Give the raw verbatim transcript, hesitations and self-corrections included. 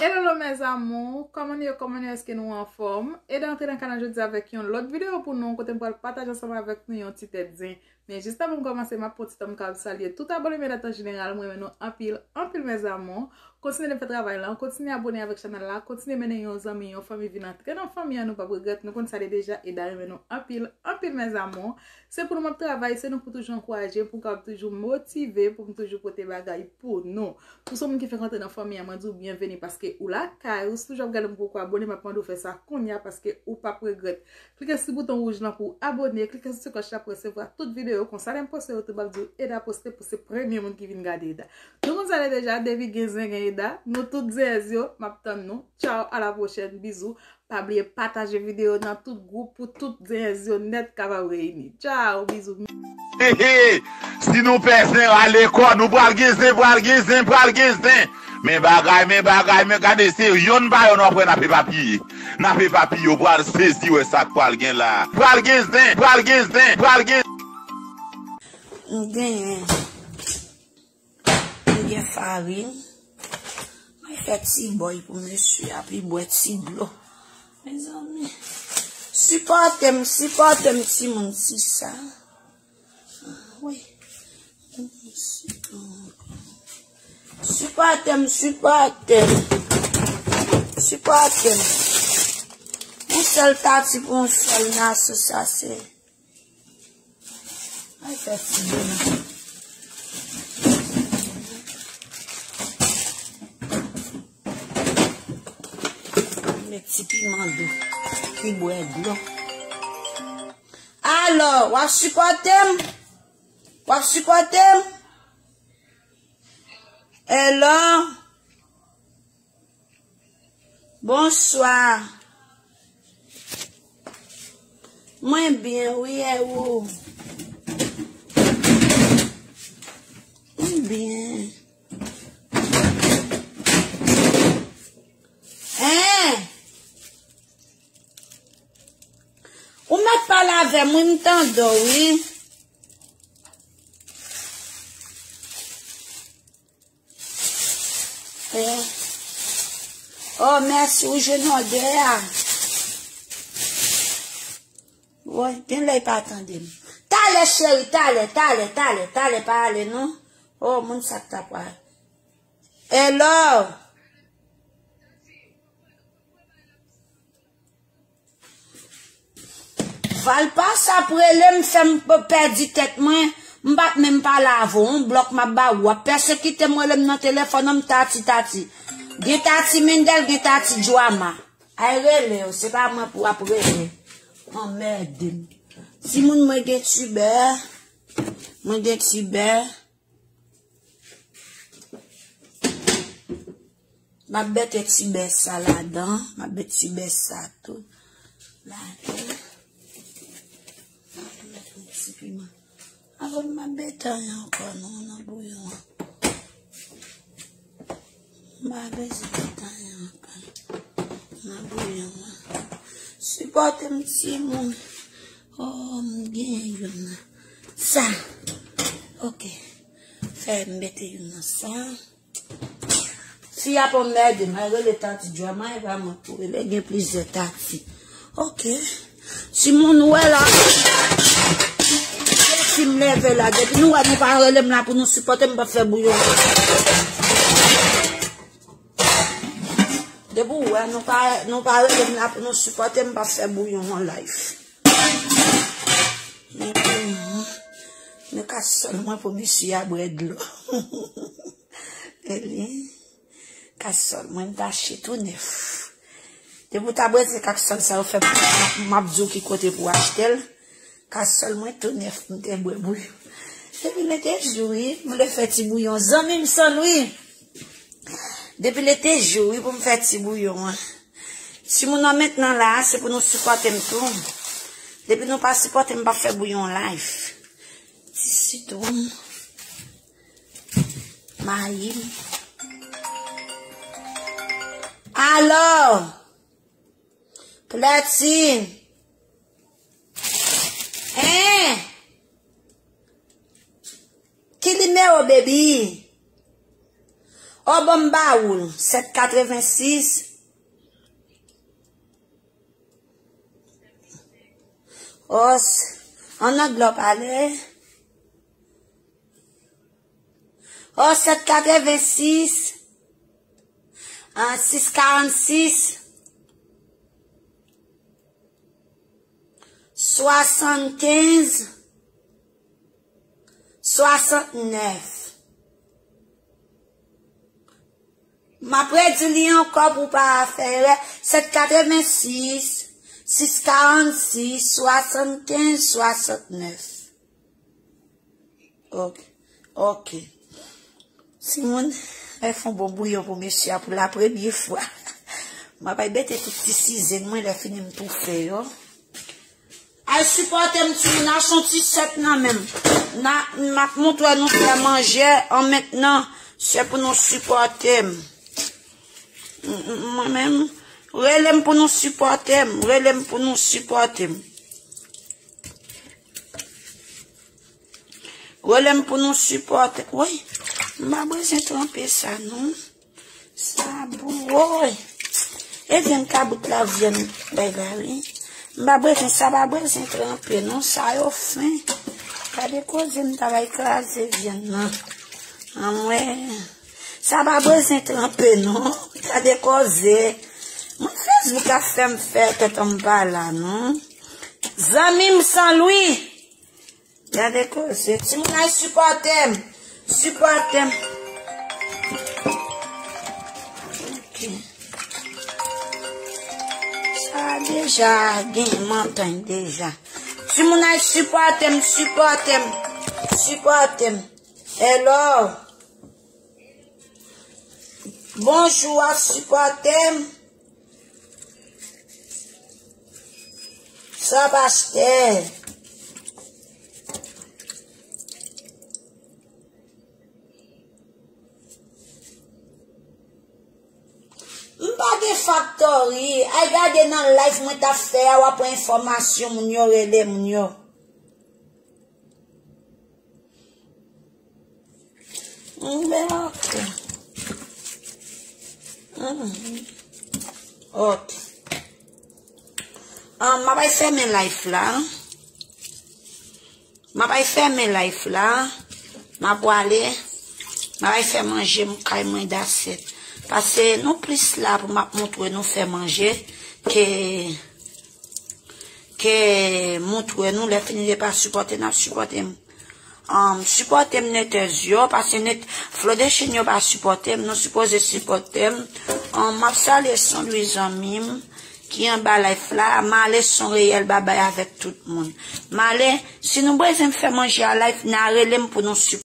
Hello, hello, mes amours, kòman nou ye, kòman nou ye, èske nou anfòm? Eda antre nan kanal jodi avèk yon lòt videyo pou nou, kote m pral pataje ansanm avèk nou yon ti tèt zen. Men jis avan m kòmanse, m ap pran ti tan m ka ap salye tout abòne m yo an jeneral, m renmen nou anpil, anpil, mes amours. Kontinye fè travay la, kontinye abòne avèk chanèl la, kontinye mennen yon zanmi, yon fanmi vin antre nan fanmi an, nou p ap regrèt, nou konn sa li deja, Eda renmen nou anpil, anpil, mes amours. Se pou nou m ap travay, se nou pou toujou ankouraje m, pou m kapab toujou motive, pou m toujou pote bagay pou nou. Pou se yon moun ki fèk antre nan fanmi an, mwen di w byenveni paske ou lakay ou, si toujou ap gade m poko abòne, m ap mande w fè sa kounye a paske ou p ap regrèt. Klike sou bouton wouj lan pou w abòne, klike sou ti klòch la pou w resevwa tout videyo, konsa lè m poste yo tou, m ap di w Eda poste pou se premye moun ki vin gade Eda. Nou konn sa li deja, depi gen zen gen Eda, nou tout zen yo, m ap tann nou. Tchao, a la pwochèn, bizou. Pa bliye pataje videyo nan tout gwoup pou tout zen yo nèt kapab reyini. Tchao, bizou. Hehe, si nou pè zen rale kò, nou pral gen zen, pral gen zen, pral gen zen. Men bagay, men bagay, men gade se yonn pa yonn w ap wè n ap epapiye. N ap epapiye, w pral sezi wè sa k pral gen la. Pral gen zen, pral gen zen, pral gen. M genyen. M gen farin. Mwen fè ti bòy pou mesye a, pi bwè ti dlo. Mezanmi. Sipòte m, sipòte m, timoun, ti sa. Wi. Sipòte m, sipòte m. Sipòte m. Yon sèl tati pou yon sèl naso, sa se. Ay, fè ti byen. Met ti piman dou. Ki bwè dlo. Alò, w ap sipòte m? W ap sipòte m? Hello? Bonswa. Mwen byen, wi, e ou? Mwen byen. Hein? Ou mèt pale avè m, wi, m tande w, wi. Oh, mèsi, ou jwenn odè a. Woy, gen lè y pa tande m. Talè, cheri, talè, talè, talè, talè, pa ale, non. Oh, moun sa k ta pral. Hello! Valpa sa ap rele m, fè m pèdi tèt mwen. M p ap menm pale avè w. Yon blòk m ap ba ou. W ap pèsekite m, rele m nan telefòn an, m tati tati. Gen tati Mendel, gen tati Joama. Ay rele yo, se pa mwen pou w ap rele. Anmède m. Timoun, mwen gen tibè. Mwen gen tibè. M ap mete ti bè sa ladan. M ap mete ti bè sa tou ladan. M ap mete yon ti piman. Avan m ap mete anyen ankò non nan bouyon an. M pa bezwen mete anyen ankò nan bouyon an. Sipòte m timoun. Oh, m genyen youn nan. Sa. Ok. Fè m mete youn nan sa. Fi a pa mède m, al rele tati Joama, e pa mwen pou rele, gen plizyè tati. Ok. Timoun, ou wè la. Depi m leve la, depi nou wè nou pa rele m la pou nou sipòte m, m p ap fè bouyon. Depi ou wè nou pa, nou pa rele m la pou nou sipòte m, m p ap fè bouyon an live. Men, men kasòl mwen pou misye a bwè dlo. Eli, kasòl mwen m t achte tou nèf. Depi w ta bezwen kasòl sa yo fè m ap di w ki kote pou w achte l. Kasòl mwen tou nèf m te bwè bouyon. Depi lè te jou wi, m vle fè ti bouyon. Zanmi m San Lwi. Depi lè te jou wi pou m fè ti bouyon an. Timoun nan mentnan la, se pou nou sipòte m tou. Depi nou pa sipòte m, m p ap fè bouyon live. Ti sitwon. Mayi. Alò. Platine. Hein? Ki nimewo, baby? Ò, ban m ba ou l, sèt katrevensis. Ò, s-, an anglè w pale. Ò, sèt katrevensis, an, sis karannsis, swasannkenz, swasantnèf. M ap redi li ankò pou w pa fè erè. Sèt katrevensis, sis karannsis, swasannkenz, swasantnèf. Ok. Ok. Timoun, lè fè yon bon bouyon pou mesye a pou la premye fwa. M ap al mete tout ti sizen mwen, lè fini m toufe yo. Al sipòte m, timoun, achte yon ti sèt nan men m. Na, m ap montre nou fè manje an mentnan. Se pou nou sipòte m. M, m, mwen menm, rele m pou nou sipòte m. Rele m pou nou sipòte m. Rele m pou nou sipòte. Woy, m pa bezwen tranpe sa, non. Sa bon, woy. E vyann kabout la, vyann bay la, wi. M pa bezwen, sa pa bezwen tranpe, non. Sa yo fen. Gade koze m ta bay kraze vyann nan. Anmwey. Sa pa bezwen tranpe, non. Gade koze. Mwen, Facebook ap fè m fè tèt an m pa la, non. Zanmi m Sanlwi. Gade koze. Timoun, al sipòte m. Sipòte m. Ok. Sa deja gen montann deja. Timoun, al sipòte m, sipòte m. Sipòte m. Hello. Bonjou, w ap sipòte m? Sa pastè. M pa gen faktori. Al gade nan live mwen t ap fè a, w ap wè enfòmasyon moun yo rele moun yo. M ben, ok. Mhm. Ok. Ah, m ap al fèmen live la. M ap al fèmen live la. M ap prale. M ap al fè manje m kay mwen daset. Paske nou plis la pou m ap montre nou fè manje ke ke montre nou, lè fini de pa sipòte, n ap sipòte m. Um, sipòte m Netherz yo, paske net, Flodechine yo pa sipòte m, nou sipoze sipòte m. Um, m ap salye Sanlwi zanmi m ki anba live la, Male Son Reyèl, babay avèk tout moun. Male, si nou bezwen m fè manje a live, n a rele m pou nou sipòte.